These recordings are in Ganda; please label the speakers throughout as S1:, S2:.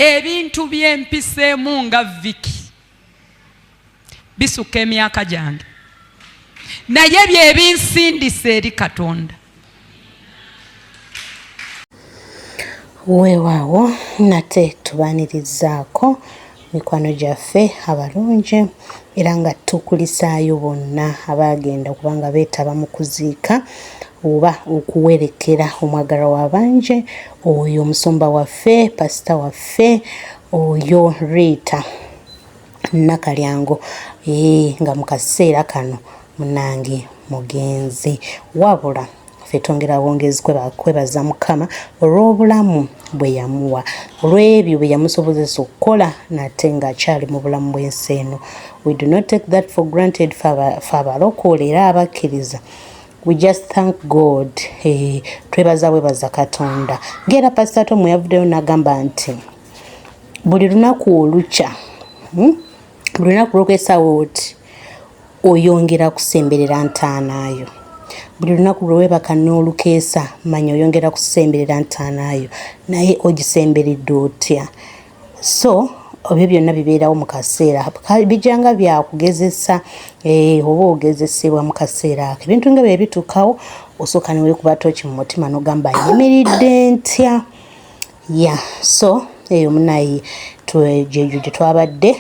S1: Ebintu byempiseemu nga Viki bisukka emyaka gyange, naye byebinsindisa eri Katonda.
S2: Weewaawo nate tubaanirizaako mikwano gyaffe abalungi era nga tukulisaayo bonna abaagenda okuba nga beetaba mu kuziika oba okuwerekera omwagalwa w'abangi oyo omusumba waffe, pasita waffe oyo Rita Nakalyango ee nga mu kaseera kano munange mugenzi wabula ffe twongera bwongezi kwebaza Mukama olw'obulamu bwe yamuwa, olw'ebyo bye yamusobozesa okukola nate ng'akyali mu bulamu bw'ensi eno. We do not take that for granted ffe abalokole era abakkiriza. We just thank God. Eh, twebaza bwebaza Katonda. Ng'era Pastor Tom yavuddeyo n'agamba nti buli lunaku olukya, Buli lunaku lw'okeesawo oti oyongera kusemberera ntaana yo. Buli lunaku lwe weebaka n'olukeesa manya oyongera kusemberera ntaana yo, naye ogisemberedde otya? So ebyo byonna bibeerawo mu kaseera, bijja nga byakugezesa eh, oba ogezesebwa mu kaseera ako. Ebintu nga bye bituukawo osooka ne weekuba tooki mu mutima n'ogamba nyimiridde ntya? Ya so eyo munaye gyegyo gye twabadde,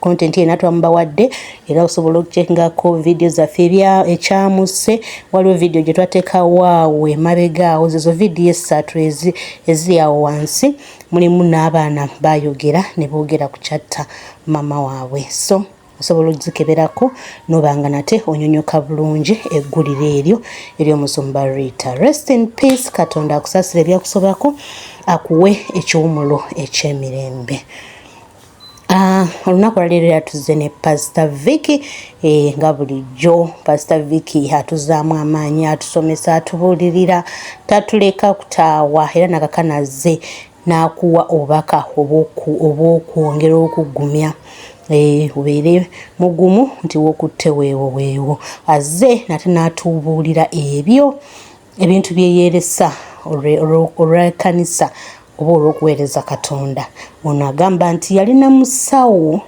S2: content yena twamubawadde, era osobola okukyekingako vidiyo zaffe ebya ekyamuse. Waliwo vidiyo gye twateekawo awo emabega awo, zezo vidiyo essatu eziri awo wansi, mulimu n'abaana bayogera ne boogera ku kyatta maama waabwe, so osobola okuzikeberako noba nga nate onyonyoka bulungi eggulire eryo ery'omusumba Rita. Rest in peace. Katonda akusasire ebyakusobako, akuwe ekiwumulo eky'emirembe. Olunaku lwaleero era tuzze ne Pastor Vicky nga bulijjo Pastor Vicky atuzaamu amaanyi, atusomesa, atubuulirira, tatuleka kutaawa, era nakakana azze n'akuwa obubaka obw'okwongera okugumya obeere mugumu nti wokutte weewo weewo. Azze nate n'atubuulira ebyo ebintu bye yeeresa olw'ekkanisa oba olw'okuweereza Katonda. Ono agamba nti yalina musawo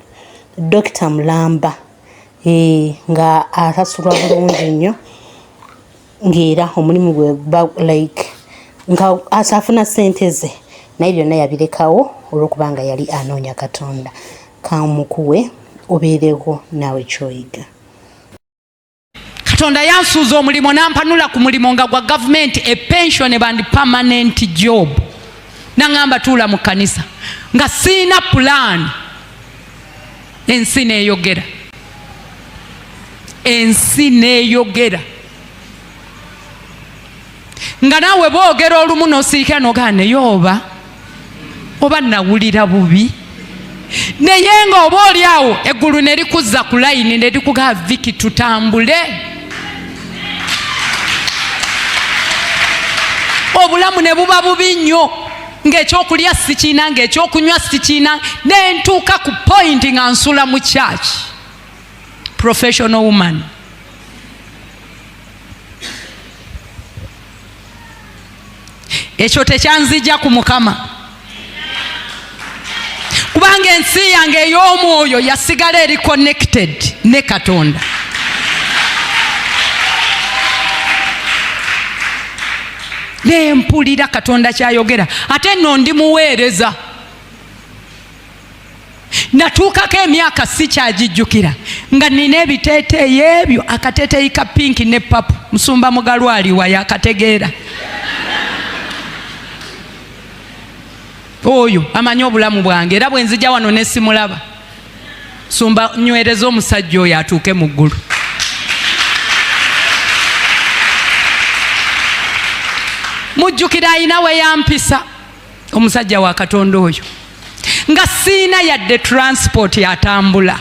S2: Dokita Mulamba nga asasulwa bulungi nnyo, ng'era omulimu gwe like nga asafuna ssente ze, naye byonna yabirekawo olw'okubanga yali anoonya Katonda. Kamukuwe obeereko naawe ky'oyiga.
S1: Katonda yansuuza omulimu n'ampanula ku mulimu nga gwa gavumenti, e pension and permanent job, nangamba tuula mu kkanisa nga siina pulaani. Ensi neeyogera, ensi neeyogera nga naawe boogera olumu n'osirikira n'ogaa naye oba nawulira bubi, naye nga oba oli awo eggulu ne likuzza ku layini ne likugaa Viki tutambule. Obulamu ne buba bubi nnyo, ng'ekyokulya sikiina, ng'ekyokunywa sikiina, ne ntuuka ku pointi nga nsula mu church. Professional woman. Ekyo tekyanzija ku Mukama, kubanga ensi yange ey'omwoyo yasigala eri connected ne Katonda. Nempulira Katonda kyayogera, ate nno ndi muweereza. Natuukako emyaka sikyagijjukira nga nina ebiteeteeyi ebyo, akateeteeyi ka pinki ne papu, musumba mugalwaliwa yakategeera oyo amanyi obulamu bwange, era bwe nzija wano ne simulaba, sumba nywereza omusajja oyo atuuke mu ggulu. Mujjukira ayina we yampisa omusajja wa Katonda oyo, nga siina yadde transport atambula.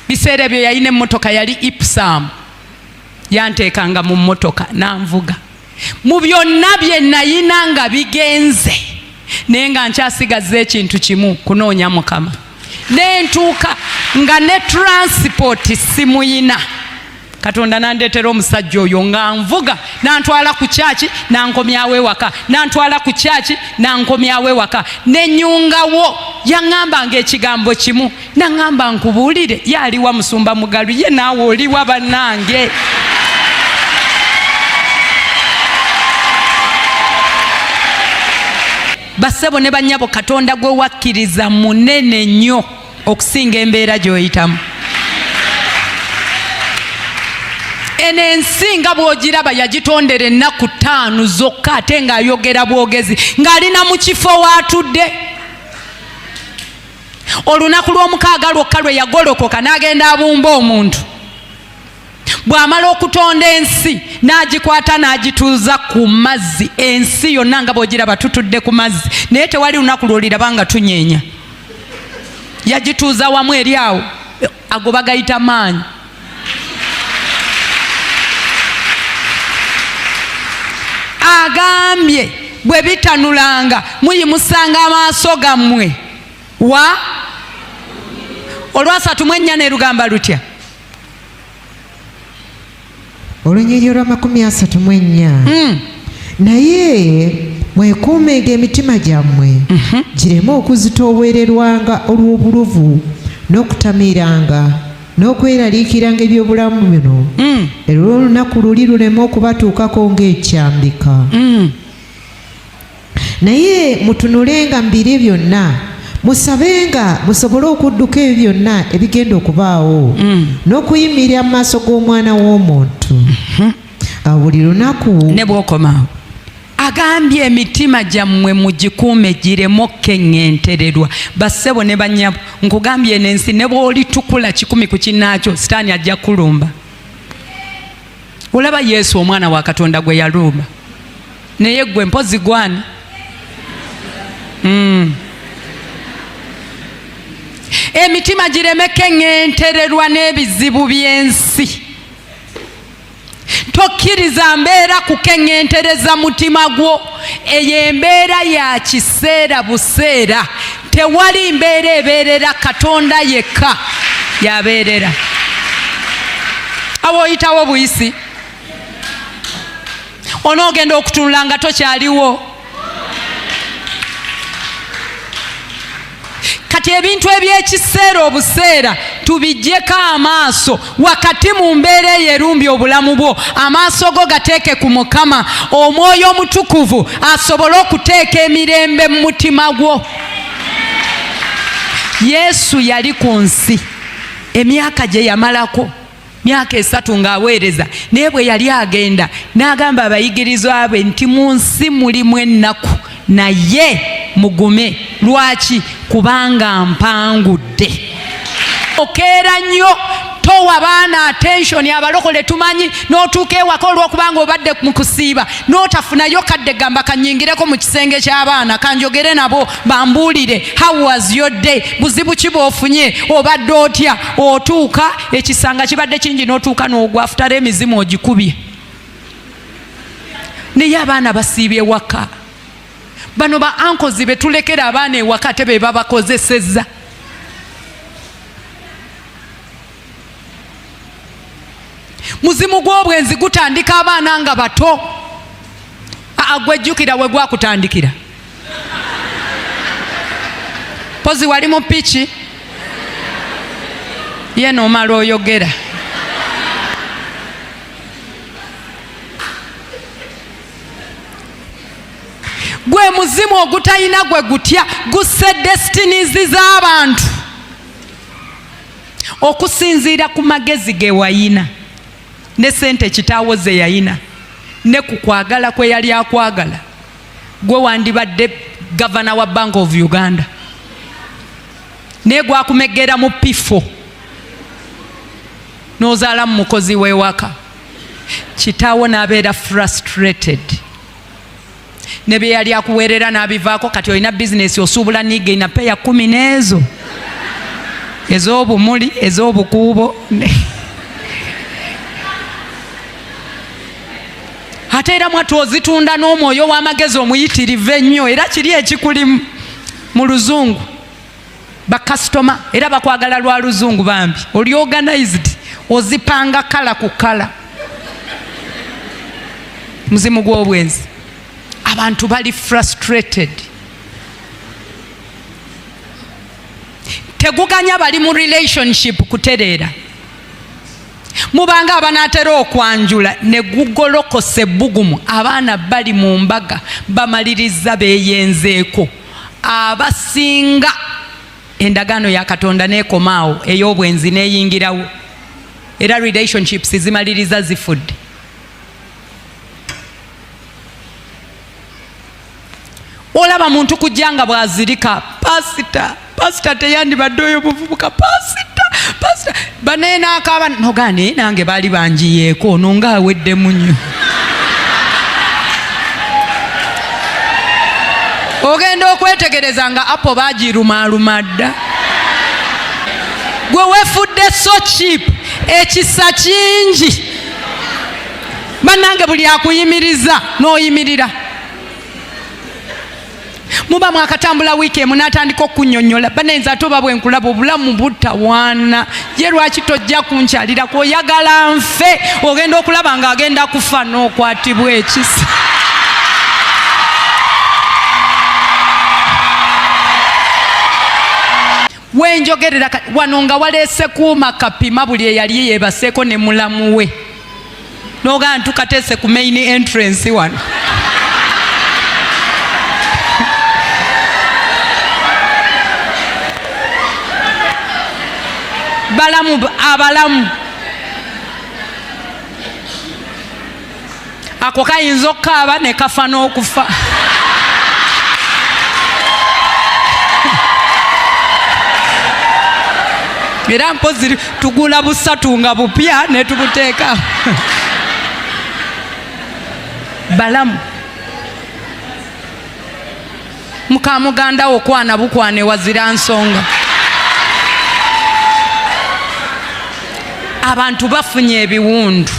S1: Biseera ebyo yalina emmotoka, yali Ipsam, yanteekanga mu mmotoka nanvuga. Mu byonna bye nayina nga bigenze, naye nga nkyasigaza ekintu kimu, kunoonya Mukama. Nentuuka nga ne transport simuyina. Katonda nandeetera omusajja oyo nga nvuga, nantwala ku kyaki, nankomyawo ewaka, nantwala ku kyaki, nankomyawo ewaka, nenyungawo. Yaŋŋambanga ekigambo kimu, naŋŋamba nkubuulire, ye aliwa musumba Mugalu, ye naawe oliwa bannange. Bassebo ne bannyabo, Katonda gwe wakkiriza munene nnyo okusinga embeera gy'oyitamu. Eno ensi nga bw'ogiraba yagitondera ennaku 5 zokka, ate ng'ayogera bwogezi ng'alina mu kifo w'atudde. Olunaku lw'omukaaga lwokka lwe yagolokoka n'agenda abumba omuntu. Bw'amala okutonda ensi n'agikwata n'agituuza ku mazzi. Ensi yonna nga bw'ogiraba tutudde ku mazzi, naye tewali lunaku lw'oliraba nga tunyeenya. Yagituuza wamu eri awo, ago bagayita maanyi. Agambye bwe bitanulanga muyimusanga amaaso gammwe wa olwasatu mu ennya ne lugamba lutya?
S3: Olunyiriri olw'amakumi asatu mu ennya. Naye mwekuumenga emitima gyammwe gireme okuzitoowererwanga olw'obuluvu n'okutamiiranga n'okweraliikiranga eby'obulamu bino, era olunaku luli luleme okubatuukako ng'ekyambika. Naye mutunulenga mu biri byonna, musabenga musobole okudduka ebyo byonna ebigenda okubaawo, n'okuyimirira mu maaso g'Omwana w'Omuntu. Awo buli lunaku
S1: ne bw'okomaawo agambye emitima gyammwe mugikuume gireme okkeŋŋentererwa. Bassebo ne bannyabo, nkugambye eno ensi ne bw'olitukula 100 ku kinnaakyo, Sitaani ajja kulumba. Olaba Yesu omwana wa Katonda gwe yalumba, naye gwe mpozi gwani? Emitima gireme keŋŋentererwa n'ebizibu by'ensi. Tokkiriza mbeera kukeŋŋentereza mutima gwo. Eyo embeera ya kiseera buseera, tewali mbeera ebeerera, Katonda yekka yabeerera. Awo oyitawo buyisi, onoogenda okutunula nga tokyaliwo. Kati ebintu eby'ekiseera obuseera tubiggyeko amaaso. Wakati mu mbeera eyo erumbye obulamu bwo, amaaso go gateeke ku Mukama, Omwoyo Omutukuvu asobole okuteeka emirembe mu mutima gwo. Yesu yali ku nsi emyaka gye yamalako myaka 3 ng'aweereza, naye bwe yali agenda n'agamba abayigirizwa be nti mu nsi mulimu ennaku, naye mugume. Lwaki? Kubanga mpangudde. Okeera nnyo, towa baana attention. Abalokole tumanyi n'otuuka ewaka olw'okubanga obadde mu kusiiba n'otafunayo kadde gamba kanyingireko mu kisenge ky'abaana kanjogere nabo bambuulire how was your day, buzibu ki bw'ofunye, obadde otya. Otuuka ekisanga kibadde kingi n'otuuka n'ogwa afutala emizimu ogikubye. Naye abaana basiibye waka. Bano ba ankozi be tulekera abaana ewaka ate be babakozesezza. Muzimu gw'obwenzi gutandika abaana nga bato. Gwejjukira we gwakutandikira. Pozi wali mu piki ye n'omala oyogera. Gwe muzimu ogutalina gwe gutya, gusse destinies z'abantu okusinziira ku magezi ge wayina ne sente kitaawo ze yayina ne ku kwagala kwe yali akwagala. Gwe wandibadde gavana wa Bank of Uganda, naye gwakumegera mu pifo n'ozaala mu mukozi w'ewaka. Kitaawo n'abeera frustrated ne bye yali akuweerera n'abivaako. Kati olina bizinesi osuubula niiga ina peya 10 n'ezo ez'obumuli ez'obukuubo, ate era mwattu ozitunda n'omwoyo w'amagezi omuyitirivu ennyo, era kiri ekikulimu mu luzungu. Bakasitoma era bakwagala lwa luzungu, bambi oli organized. Ozipanga kala ku kala. Muzimu gw'obwenzi. Abantu bali frustrated. Teguganya bali mu relationship kutereera. Mubanga abanaatera okwanjula ne gugolokosa ebbugumu, abaana bali mu mbaga bamaliriza beeyenzeeko. Abasinga endagaano ya Katonda n'ekomaawo ey'obwenzi n'eyingirawo, era relationships zimaliriza zifudde. Olaba muntu kujja nga bw'azirika, pasita, pasita teyandibadde oyo muvubuka, pasita, pasita banaye n'akaaba nogaa, naye nange baali bangiyeeko ono nga aweddemu nnyo. Ogenda okwetegereza nga apo baagirumaaluma dda. Gwe wefudde so cheap, ekisa kingi bannange, buli akuyimiriza n'oyimirira. Muba mwakatambula wiiki emu n'atandika okunyonyola, banayinza ate oba bwenkulaba obulamu butawaana, ye lwaki tojja kunkyalirako, oyagala nfe? Ogenda okulaba ng'agenda kufa n'okwatibwa ekisa. Wenjogerera wano nga waleese kuuma kapima buli eyali yeebaseeko ne mulamu we, n'ogamba ntukateese ku main entrance wano. Balamu abalamu ako kayinza okukaaba ne kafa n'okufa. Era mpozi tugula busatu nga bupya ne tubuteeka. Balamu muka muganda wo kwana bukwane wazira nsonga. Abantu bafunye ebiwundu,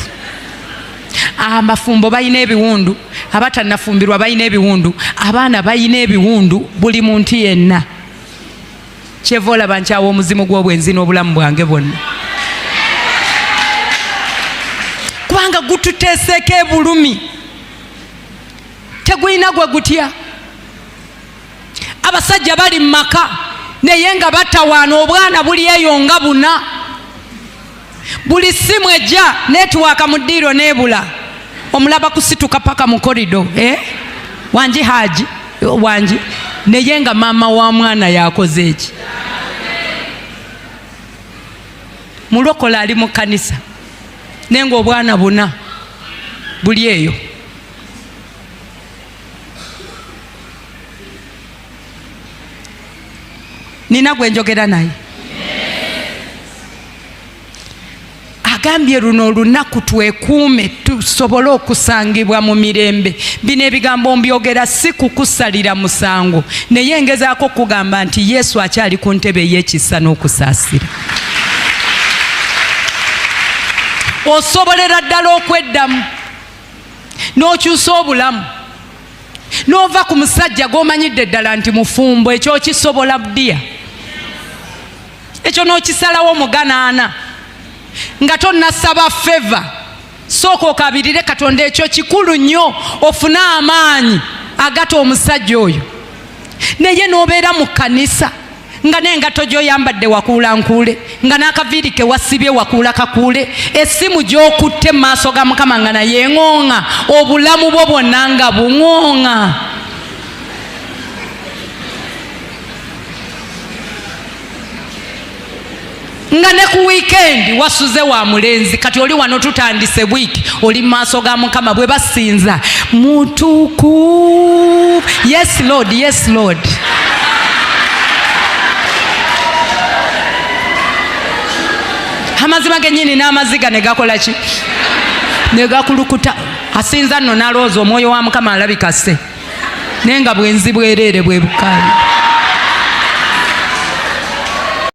S1: abafumbo balina ebiwundu, abatannafumbirwa balina ebiwundu, abaana balina ebiwundu, buli muntu yenna. Kyeva olaba nkyawa omuzimu gw'obwenzi n'obulamu bwange bwonna, kubanga gututeeseeko ebulumi, tegulina gwe gutya. Abasajja bali mu maka naye nga batawaana, obwana buli eyo nga buna, buli simu ejja netiwaaka mu ddiiro neebula, omulaba kusituka paka mu korido, eh? Wangi haji wangi, naye nga maama wa mwana yakoze eki. Mulokola ali mu kanisa naye nga obwana buna buli eyo. Nina gwe njogera naye agambye luno olunaku twekuume tusobole okusangibwa mu mirembe. Bino ebigambo mbyogera si kukusalira musango, naye ngezaako okugamba nti Yesu akyali ku ntebe ey'ekisa n'okusaasira. Osobolera ddala okweddamu n'okyusa obulamu n'ova ku musajja gw'omanyidde ddala nti mufumbo. Ekyo okisobola ddiya, ekyo n'okisalawo muganaana nga tonnasaba favour. Sooka okabirire Katonda, ekyo kikulu nnyo, ofune amaanyi agata omusajja oyo. Naye n'obeera mu kkanisa nga n'engatto gy'oyambadde wakuula nkuule, nga n'akaviiri ke wasibye wakuula kakuule, essimu gy'okutte mu maaso ga Mukama nga naye eŋooŋa, obulamu bwo bwonna nga buŋooŋa. Nga ne ku wiikendi wasuze wa mulenzi, kati oli wano tutandise wiiki, oli mu maaso ga Mukama bwe basinza mutuku, yes Lord, yes Lord. Amazima gennyini n'amaziga ne gakola ki? Ne gakulukuta. Asinza nno n'alowooza omwoyo wa Mukama alabika se, naye nga bwenzi bwereere bwe bukaali.